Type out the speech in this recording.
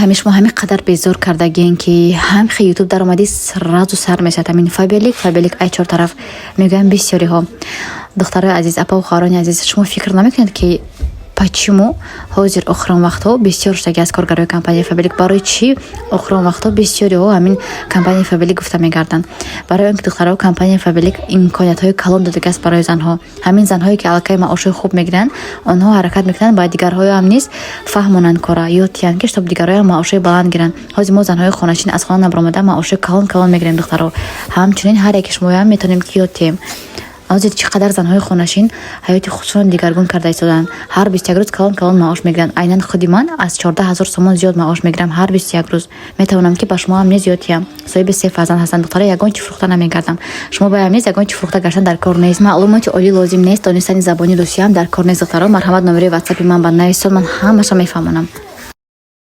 Ҳами шумо ҳамин қадар безор кардагиен, ки ҳам хе Ютуб даромадӣ, сразу сар мешавад ҳамин Фаберлик, Фаберлик ай чор тараф мегӯям бисёриҳо. Духтарои азиз, апаву хоҳарони азиз, шумо фикр намекунед, ки почему ҳозир охирон вақтҳо бисёр шудаги аз коргарои компанияи Фаберлик? Барои чӣ охирон вақтҳо бисёриҳо ҳамин компанияи Фаберлик гуфта мегарданд? Барои он ки, духтаро, компанияи Фаберлик имкониятҳои калон додагааст барои занҳо. Ҳамин занҳое, ки аллакай маошҳои хуб мегиранд, онҳо ҳаракат мекунанд, ба дигарҳоям низ фаҳмонанд, кора ёд диҳанд, ки чтоб дигарҳоям маошҳои баланд гиранд. Ҳозир мо, занҳои хоначин, аз хона набаромада, маошҳои калон калон мегирем, духтаро. Ҳамчунин ҳар яке шумоям метавонем, ки ёд диҳем. Ҳозир чӣ қадар занҳои хонашин ҳаёти худшон дигаргун карда истоданд, ҳар 21 рӯз калон калон маош мегиранд. Айнан худи ман аз 14 000 сомон зиёд маош мегирам ҳар 21 рӯз. Метавонам, ки ба шумо ҳам низ ёд диҳам. Соҳиби се фарзанд ҳастам, духтара, ягон чи фурӯхта намегардам. Шумо боям низ ягон чи фурӯхта гаштан дар кор нест. Маълумоти олӣ лозим нест, донистани забони русиям дар кор нест. Духтаро, марҳамат, номери Ватсапи ман ба нависон, ман ҳамаша мефаҳмонам.